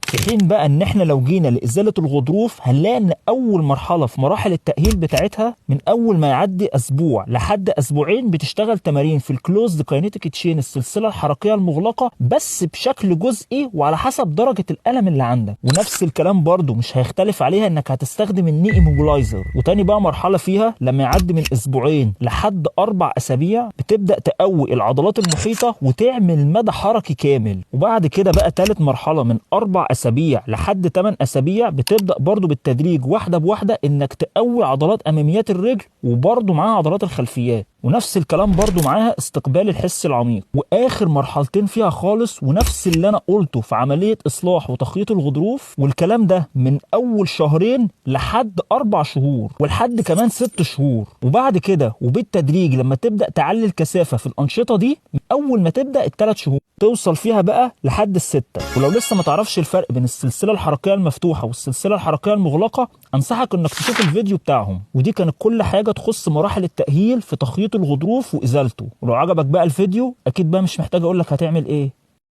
في حين بقى ان احنا لو جينا لازالة الغضروف هنلاقي ان اول مرحلة في مراحل التاهيل بتاعتها من اول ما يعدي اسبوع لحد اسبوعين بتشتغل تمارين في الكلوزد كاينيتيك تشين، السلسلة الحركية المغلقة، بس بشكل جزئي وعلى حسب درجه الالم اللي عندك. ونفس الكلام برضو مش هيختلف عليها انك هتستخدم الني ايموبلايزر. وتاني بقى مرحلة فيها لما يعدي من اسبوعين لحد 4 اسابيع بتبدا تقوي العضلات المحيطة وتعمل مدى حركي كامل. وبعد كده بقى تالت مرحلة من 4 اسابيع لحد 8 اسابيع بتبدا برضو بالتدريج واحدة بواحدة انك تقوي عضلات اماميات الرجل وبرضو معاها عضلات الخلفيات، ونفس الكلام برضو معاها استقبال الحس العميق. واخر مرحلتين فيها خالص ونفس اللي انا قلته في عملية اصلاح وتخييط الغضروف، والكلام ده من اول شهرين لحد 4 شهور ولحد كمان 6 شهور. وبعد كده وبالتدريج لما تبدا تعلي الكثافة في الانشطة دي من اول ما تبدا ال3 شهور توصل فيها بقى لحد ال6. ولو لسه ما تعرفش الفرق بين السلسلة الحركية المفتوحة والسلسله الحركية المغلقة انصحك انك تشوف الفيديو بتاعهم. ودي كانت كل حاجة تخص مراحل التاهيل في تخييط الغضروف وازالته. ولو عجبك بقى الفيديو اكيد بقى مش محتاج اقول لك هتعمل ايه.